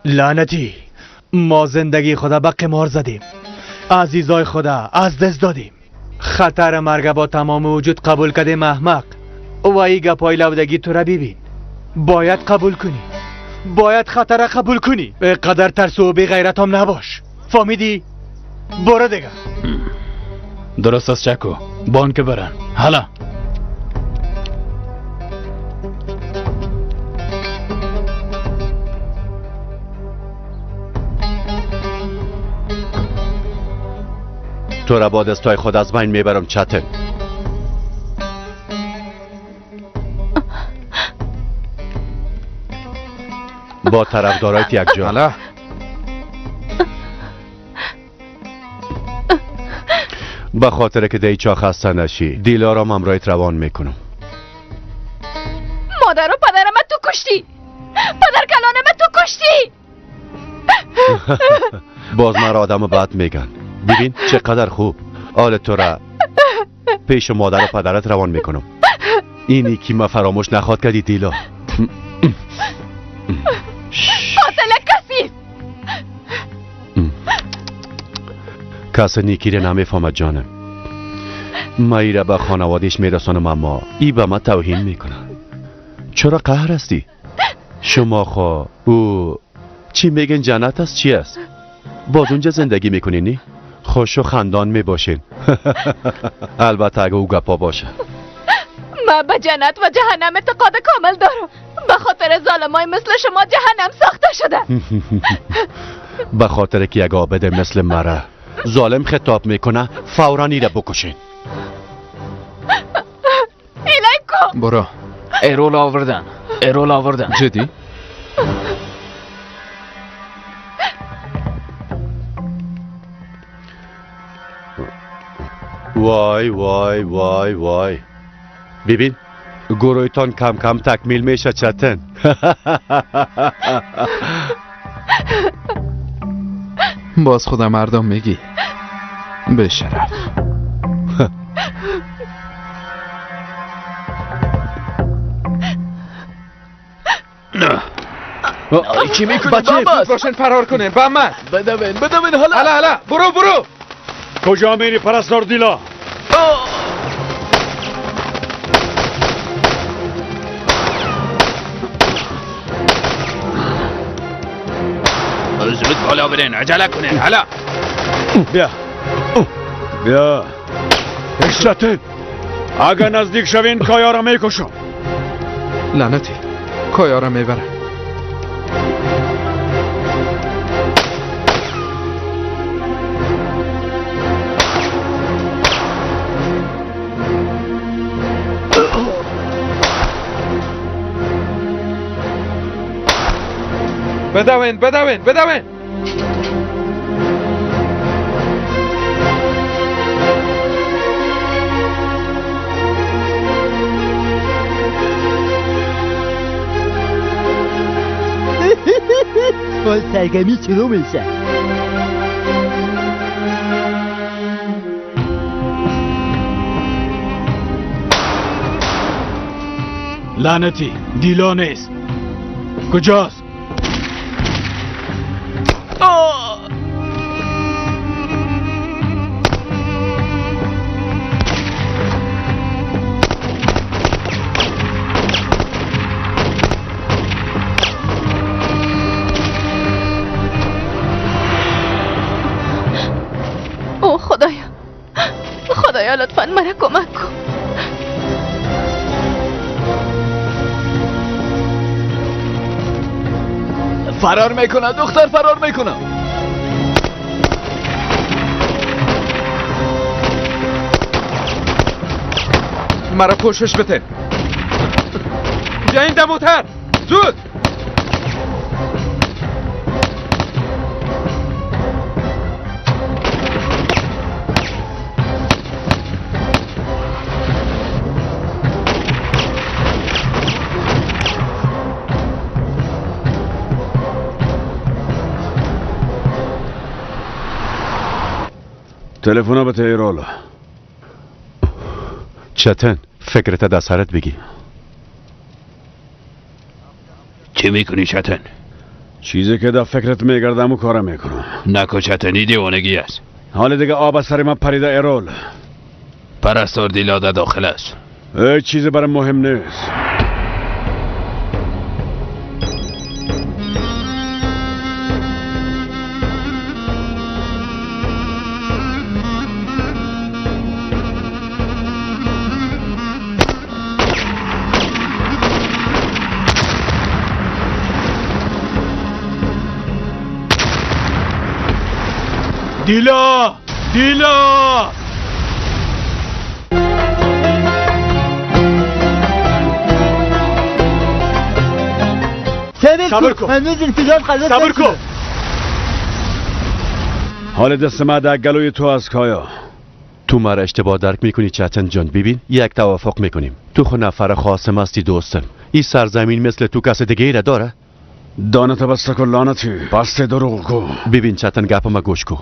لعنتی، ما زندگی خدا به قمار زدیم، عزیزای خدا از دست دادیم، خطر مرگ با تمام وجود قبول کردیم احمق. و ای گپای لودگی تو را ببین، باید قبول کنی، باید خطر قبول کنی. قدر ترسو و بی غیرت هم نباش، فهمیدی؟ برو دیگه. درست است چکو، بانک برن. حالا تو را با دستای خود از بین میبرم چتن. با طرفدارایت یک جا. به خاطر که دیچا خسته نشی دیلارم همراهت روان میکنم. مادر و پدرم تو کشتی، پدر کلانم تو کشتی. باز مرا آدم بد میگن. ببین چقدر خوب حال تو را پیش مادر و پدرت روان میکنم. اینی که ما فراموش نخواد کردی دیلا. قاتل کثیف. کس نیکی را نمیفهمد جانم. ما ای را به خانوادهش میرسانم، اما ای به ما توهین میکنه. چرا قهر هستی؟ شما خوا او چی میگن جنت است چی است؟ باز اونجا زندگی میکنی نی؟ خوش و خندان میباشین. البته اگه او گپا باشه. ما به جنت و جهنم اعتقاد کامل دارم. به خاطر ظالمای مثل شما جهنم ساخته شده. به خاطر که یک عابد مثل مرا ظالم خطاب میکنه فورا ایره بکشین. ایلیکو برو. ایرول آوردن، ایرول آوردن. جدی؟ وای وای وای وای، ببین گروهتان کم کم تکمیل میشه چتن. باز خدا مردم میگی به شرف. چی میکنی بچه؟ باشن فرار کنه. بامد بدوین بدوین. حالا حالا حالا برو برو. کجا میری پرستار دیلا؟ زود بالا برین، عجله کنین. حالا بیا بیا. چتن اگر نزدیک شوین کایا را میکشم. لعنتی کایا را میبرم. بدوین بدوین بدوین. باز سرگرمی شروع میشه. لعنتی دیلا نیست. کجاست؟ او خدایا، خدایا لطفا مرا کمک کن. فرار میکنه دختر، فرار میکنه. مرا پوشش بده. بیاین دموتر زود. تلفن به ایرولا. چتن فکرت از سرت بگی. چی میکنی چتن؟ چیزی که در فکرت میگردم و کارم میکنم. نکو چتنی، دیوانگی است. حال دیگه آب از سر من پریده ایرول. پرستار دیلا در داخل است. هیچ چیزی برای مهم نیست. دیلا، دیلا، صبر کن، هنوز انفجار خلاص صبر کن. حال دست ما در گلوی تو از کایا. تو مرا اشتباه درک میکنی چتن جان. ببین یک توافق میکنیم. تو خود نفر خاصم هستی دوستم. این سرزمین مثل تو کس دیگه ای را داره؟ دانت بسته کن لعنتی، بسته دروغ گو. ببین چتن، گپ ما گوش کو.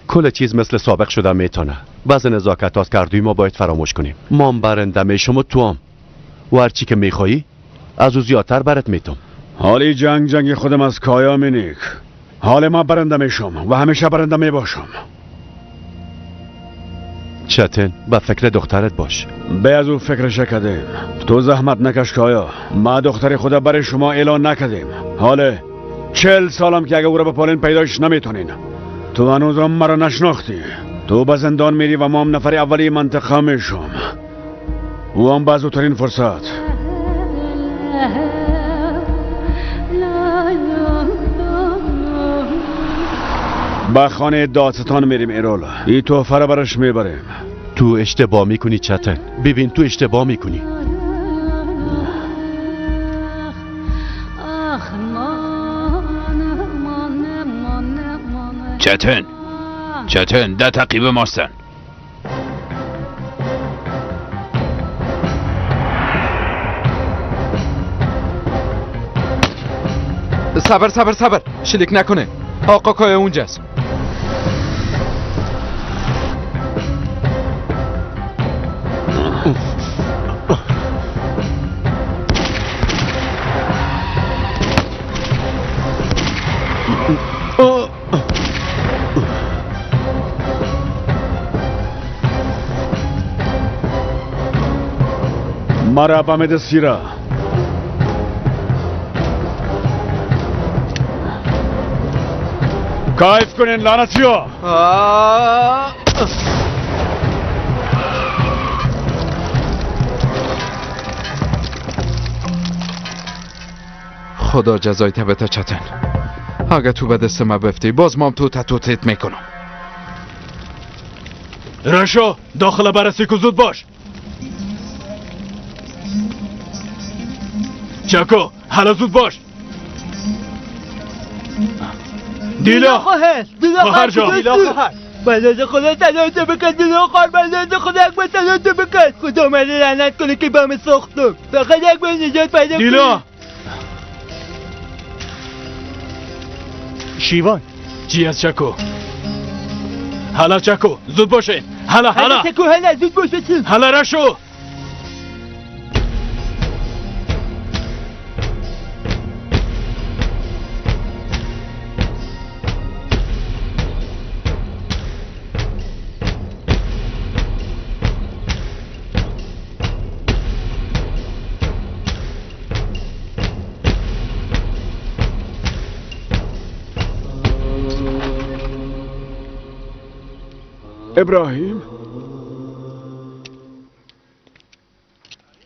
کل چیز مثل سابق شده میتونه. بعض نزاکتات کردوی ما باید فراموش کنیم. ما هم برنده میشم و تو هم. و هرچی که میخوایی از او زیادتر برات میتم. حالی جنگ جنگ خودم از کایا مینیک. حال ما برنده میشم و همیشه برنده میباشم. چتن، به فکر دخترت باش. به از او فکرش کردیم. تو زحمت نکش کایا. ما دختر خدا برای شما اعلان نکردیم. حالا 40 سالم که اگه او را به پالین پیداش نمیتونین. تو هنوزم مرا نشناختی. تو به زندان میری و ما هم نفر اولی منطقه میشم. او هم به زودترین فرصت. به خانه دادستان میریم ایرول. این تحفه را برش میبریم. تو اشتباه میکنی چتن. ببین تو اشتباه میکنی. چتن، چتن، ده تعقیب ماستن. صبر صبر صبر، شلیک نکنه. آقا کایا اونجاست. مرا بامد سیرا. کیف کنین لعنتی‌ها. خدا جزای تبت چتن. اگه تو به دست ما بفتی باز مام تو تتوتت میکنم. رشو داخل بررسی کو، زود باش. چکو حالا زود باش. دیلا خواهر جان، دیلا خواهر، بلد خدا تلات بکن. دیلا خواهر، بلد خدا اکبر تلات بکن. خدا من لعنت کنه که بام ساختم. فقط یک بار نجات پیدا کنی. دیلا شیوان چی از چکو؟ حالا چکو زود باشه. حالا حالا چکو، حالا زود باشه. حالا رشو. ابراهیم،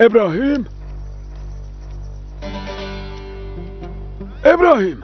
ابراهیم، ابراهیم،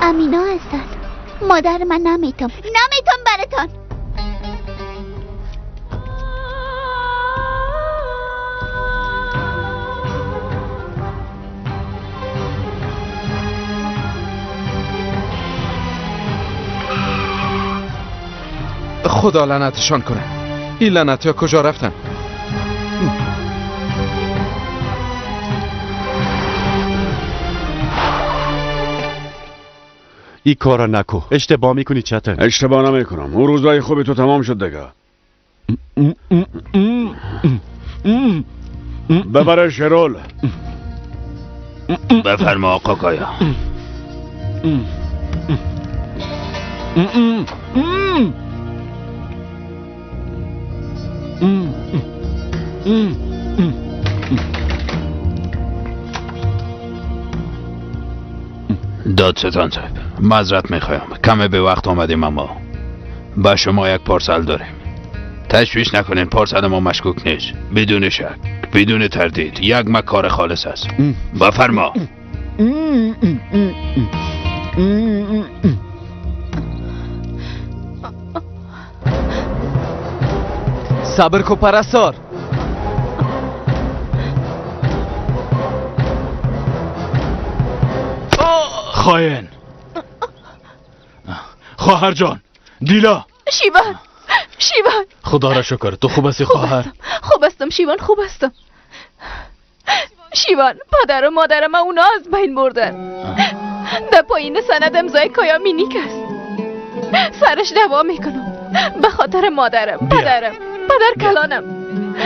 امینا هستن. مادر من نمیتم، نمیتم براتان. خدا لعنتشان کنه. این لعنتی ها کجا رفتن؟ ای کارا نکو. اشتباه میکنی چتن. اشتباه نمیکنم. اون روزای خوبی تو تمام شد دیگه. ببره شرول. بفرما آقا کایا. دادستان صاحب، معذرت میخوایم، کم به وقت آمدیم، اما با شما یک پارسل داریم. تشویش نکنین، پارسل ما مشکوک نیست، بدون شک، بدون تردید، یک مکار خالص است. بفرما. صبر کو پرستار. خائن. خواهر جان، دیلا. شیوان، شیوان. خدا را شکر، تو خوب هستی خواهر؟ خوب هستم شیوان، خوب هستم. شیوان، پدر و مادرم اونا از بین بردن. در پایین سند امضای کایا مینیک است. سرش دعوا میکنم به خاطر مادرم، پدرم، پدر کلانم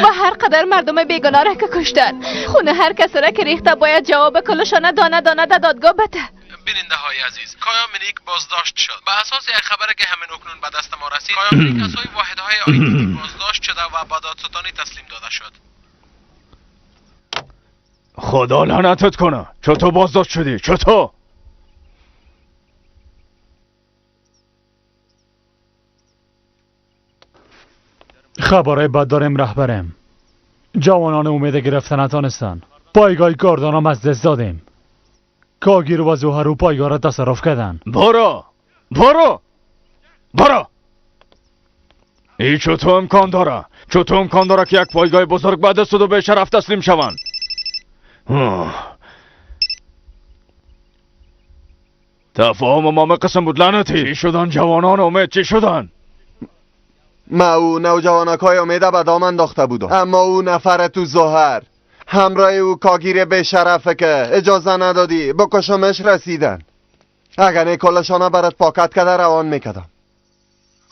و هر قدر مردم بیگناه را که کشتن. خونه هر کس را که ریخته باید جواب کلشانه دانه دانه در دادگاه بده. بیننده های عزیز، کایا منیک بازداشت شد. به اساس یک خبر که همین اکنون به دست ما رسید، کایا منیک از سوی واحدهای آیتی بازداشت شده و به دادستانی تسلیم داده شد. خدا لعنتت کنه، چطور بازداشت شدی؟ چطور؟ خبرهای بد داریم رهبرم. جوانان امید گرفتن نتانستن. پایگاه گاردانم از دست دادیم. کاگیر و زوهر و پایگاه را تصرف کردن. برو برو برو. ای چطور امکان داره؟ چطور امکان داره که یک پایگاه بزرگ به دست و به شرف تسلیم شوند؟ تفاهم ما قسم بود لعنتی. چی شدن جوانان امید؟ چی شدن؟ ما او نوجوانکای امیده به دام انداخته بودم، اما او نفر تو زهر همراه او کاگیر به شرفه که اجازه ندادی بکشمش رسیدن. اگر نه کلشانه برات پاکت کده روان میکدم.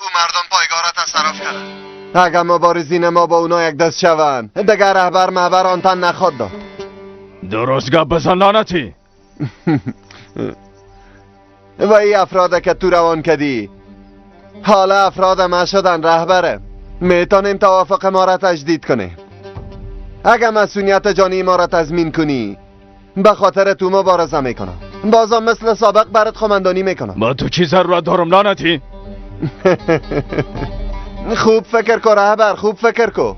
او مردم پایگاه را تصرف کردن. اگر مبارزین ما با اونا یک دست شوند دیگر رهبر محبر آنتن نخواد داد. درست گپ بزن لعنتی. و ای افراد که تو روان کدی حالا افراد ما شدن رهبره. میتونیم توافق ما را تجدید کنیم. اگر مسئولیت جانی ما را تضمین کنی به خاطر تو مبارزه میکنم. بازم مثل سابق برات خمندانی میکنم. با تو چی ضرورت دارم لعنتی؟ خوب فکر کن رهبر، خوب فکر کن.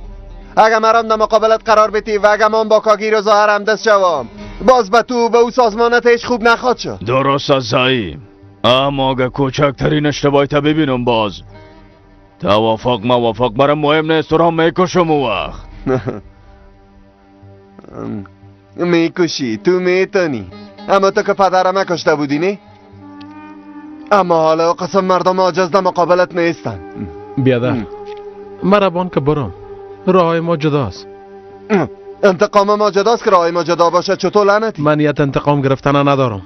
اگر مرام در مقابلت قرار بدی و اگر من با کاگیر و ظاهرم دست شوم باز به تو به او سازمانت هیچ خوب نخواد شد. درست از زعیم، اما اگه کوچکترین اشتباهی تا ببینم باز توافق موافق برام مهم نیست، تو را میکشم او وقت. میکشی تو میتونی، اما تو که پدرم کشته بودی نه؟ اما حالا قسم مردم عاجز در مقابلت نیستن. بیادر مرا بان که برام، راه ما جداست. انتقام ما جداست که راه ما جدا باشه چطور لعنتی؟ من نیت انتقام گرفتن ندارم.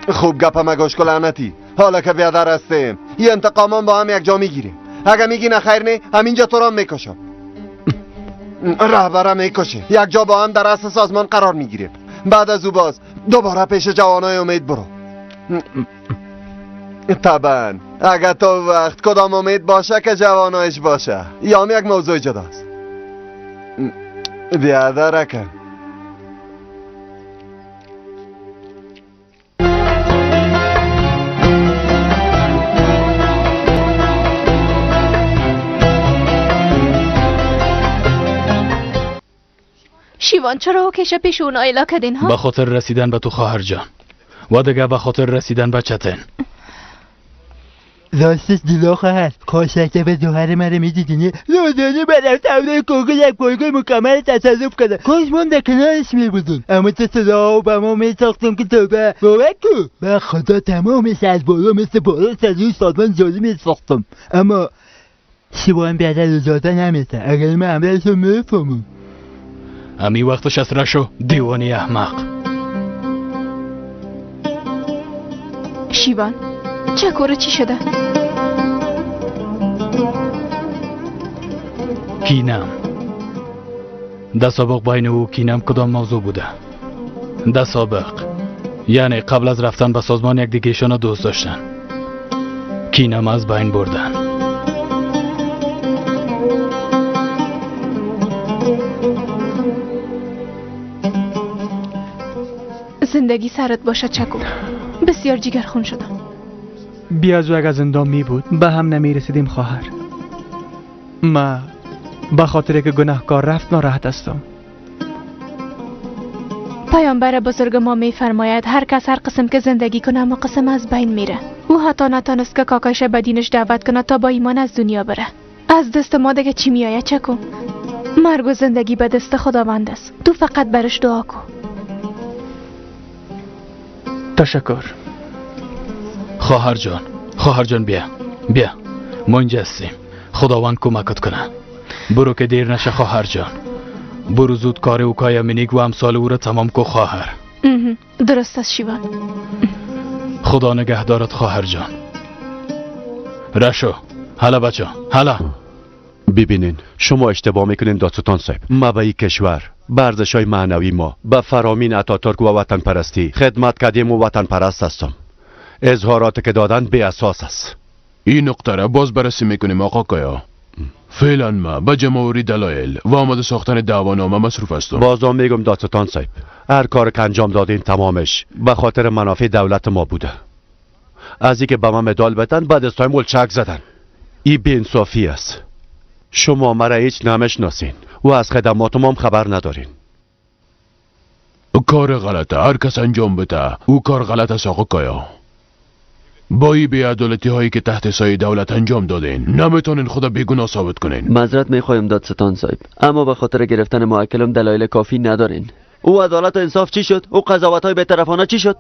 خوب گپ مگوش کن لعنتی. حالا که بیادر هستیم یه انتقام با هم یک جا میگیریم. اگه میگی نه خیر نه، همینجا تو را میکشم. رهبرم میکشه. یک جا با هم در رأس سازمان قرار میگیریم. بعد از او باز دوباره پیش جوانای امید برو. طبعا اگه تو وقت کدام امید باشه که جوانایش باشه یا هم یک موضوع جداست. بیادرکم شیوان چرا کشه پیش اون ایلا کدین ها؟ به خاطر رسیدن به تو خواهر جان و دیگه به خاطر رسیدن به چتن. راستش دیلا خواهر کاشته به ظهر مرا میدیدی؟ روزانه برم تمرین کوکو یک پایگاه مکمل تصادف کردم. کاش من در کنارش میبودم، اما تو صدا به ما میساختم که توبه باور کو به خدا تمامش از بالا مثل بالا سازی سازمان جاری میساختم. اما شیوان بیادر اجازه نمیده، اگر من عملش رو میفهمم. امی وقتش از رشو دیوانی احمق. شیوان چکوره چی شده؟ کینم در سابق بین او کینم کدام موضوع بوده؟ در سابق یعنی قبل از رفتن به سازمان یک دیگهشان دوست داشتن. کینم از بین بردن. زندگی سرت باشه چکو، بسیار جگرخون شدم. بیا از اگر زندان می بود به هم نمی رسیدیم خواهر. ما به خاطر که گناهکار رفت ناراحت هستم. پیامبر بزرگ ما می فرماید هر کس هر قسم که زندگی کنه اما قسم از بین میره. او حتی نتانست که کاکایش به دینش دعوت کنه تا با ایمان از دنیا بره. از دست ما دیگه چی میآید چکو؟ مرگ و زندگی به دست خداوند است. تو فقط برش دعا کن. تشکر. خواهر جان، خواهر جان بیا بیا، ما اینجا هستیم. خداوند کمکت کنه. برو که دیر نشه خواهر جان. برو زود کار او کایا منیک و امثال او را تمام کو خواهر. درست است شیوان. خدا نگهدارت خواهر جان. رشو هلا بچه هلا. ببینین شما اشتباه میکنین دادستان صاحب. ما به این کشور به ارزش‌های معنوی ما به فرامین اتاتورک و وطن پرستی خدمت کردیم و وطن پرست هستم. اظهارات که دادن بی اساس است. این نقطه را باز بررسی میکنیم آقا کایا. فعلا ما به جمع‌آوری دلایل و آماده ساختن دعوانامه مصروف هستم. بازم میگم دادستان صاحب، هر کار که انجام دادین تمامش به خاطر منافع دولت ما بوده. از اینکه به من مدال بدن بعد از تایم ولچک زدن. این بی‌انصافی است. شما مرا هیچ نمیشناسین و از خدمات ما هم خبر ندارین. کار غلطه هر کس انجام بده او کار غلط است آقا کایا. با این بی‌عدالتی هایی که تحت سایه دولت انجام دادین نمیتونین خدا بیگناه ثابت کنین. معذرت میخوایم دادستان صاحب، اما به خاطر گرفتن موکلم دلایل کافی ندارین. او عدالت و انصاف چی شد؟ او قضاوت های بی‌طرفانه چی شد؟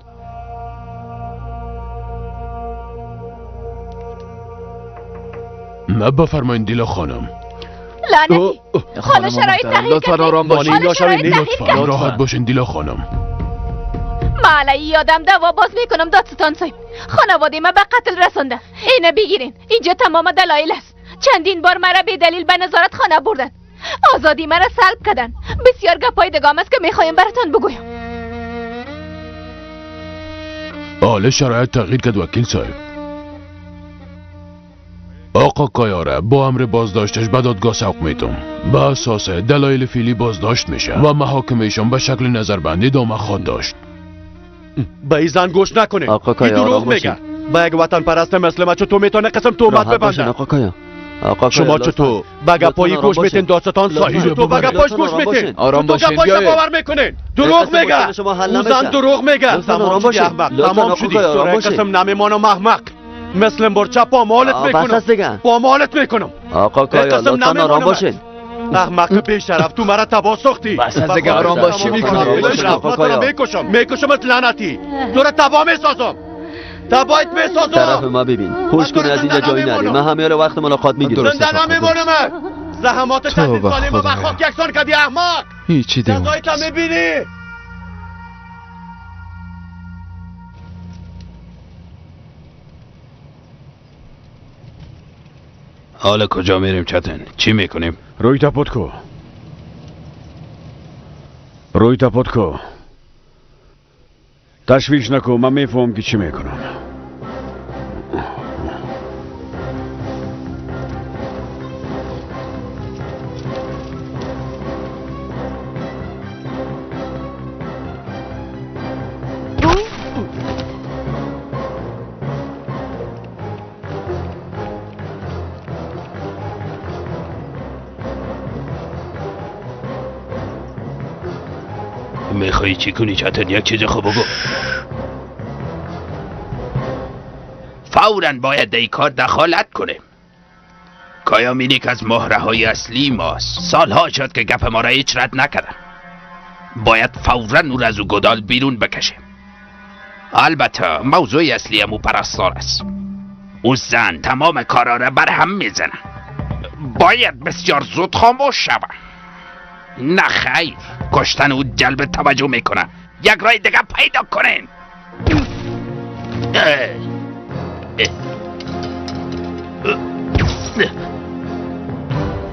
بفرمایین دیلا خانم. لعنتی حالا شرایط تغییر کرد. آرام باشین. لطفاً راحت باشین دیلا خانم. ما علیه آدم دعوا باز میکنم دادستان صاحب. خانواده ما به قتل رسانده. اینه بگیرین، اینجا تمام دلایل است. چندین بار مرا به دلیل به نظارت خانه بردن، آزادی مرا سلب کردن. بسیار گپای دگام است که میخوایم براتان بگویم. حالا شرایط تغییر کرد وکیل صاحب. آقا کایاره با امر بازداشتش به دادگاه سوق میتم. به اساس دلایل فعلی بازداشت میشه و محاکمهشان به شکل نظربندی ادامه خواهد داشت. به این زن گوش نکنه. آقا کایا این دروغ میگه. با یک وطن پرست مثل ما چطور میتونه قسم تهمت ببنده؟ آقا کایا، آقا شما چطور به گپای گوش میتین دادستان صاحب؟ تو به گپاش گوش میتین؟ آرام باشین. تو گپاش باور میکنین؟ دروغ میگه. اون زن دروغ میگه. تمام شدی احمق، تمام شدی. قسم نمیمانم احمق. مثل برچه پا مالت میکنم، پا مالت میکنم. آقا کایا لطفاً آرام باشین. احمق بی‌شرف تو مرا تباه ساختی. بس از دیگه آرام باشی. میکنم میکشم، میکشمت لعنتی. تو را تباه میسازم، تباهت میسازم. طرف ما ببین، هوش کن از اینجا جایی نری. من همه وقت ملاقات میگیرم. زنده نمیمونم. زحمات چندین سالی ما به خاک یکسان کردی احمق. هیچی دیگه جزایت میبینی. حالا کجا میریم چتن؟ چی میکنیم؟ روی تپوت کو، روی تپوت کو. تشویش نکو، من میفهم که چی میکنم. میخوایی چی کنی چتن؟ یک چیز خوب بگو. فوراً باید در کار دخالت کنیم. کایا مینیک از مهره های اصلی ماست. سالها شد که گپ ما را هیچ رد نکرده. باید فوراً او را از او گدال بیرون بکشیم. البته موضوع اصلی او پرستار است. او زن تمام کارا را بر هم میزنه. باید بسیار زود خاموش شود. نه خیر، کشتن او جلب توجه میکنه. یک راه دیگه پیدا کنین.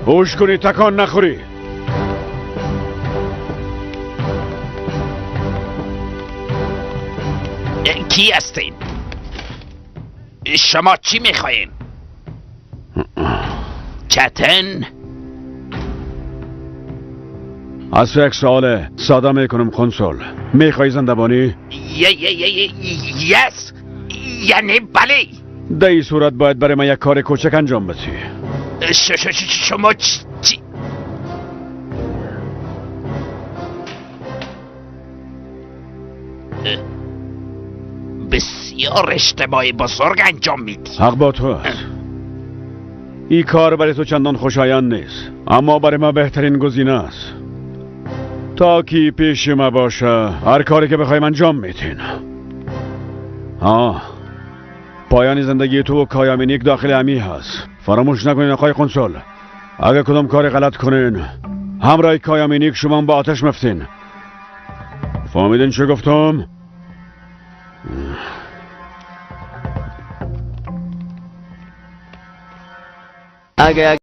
هوش کنی تکان نخوری. کی هستین؟ شما چی میخواین؟ چتن؟ از تو یک سوال ساده میکنم کنسول. میخوای زندبانی؟ یس، یعنی بله. در این صورت باید برای من یک کار کوچک انجام بدی. شما چی؟ بسیار اشتباه بزرگ انجام میدی. حق با تو است. این کار برای تو چندان خوشایند نیست، اما برای ما بهترین گزینه است. تا کی پیش ما باشه هر کاری که بخوایم انجام میدین. پایان زندگی تو و کایامینیک داخل امی هست. فراموش نکنین آقای کنسول، اگه کدام کار غلط کنین همراه کایامینیک شما با آتش مفتین. فهمیدین چه گفتم؟ اگه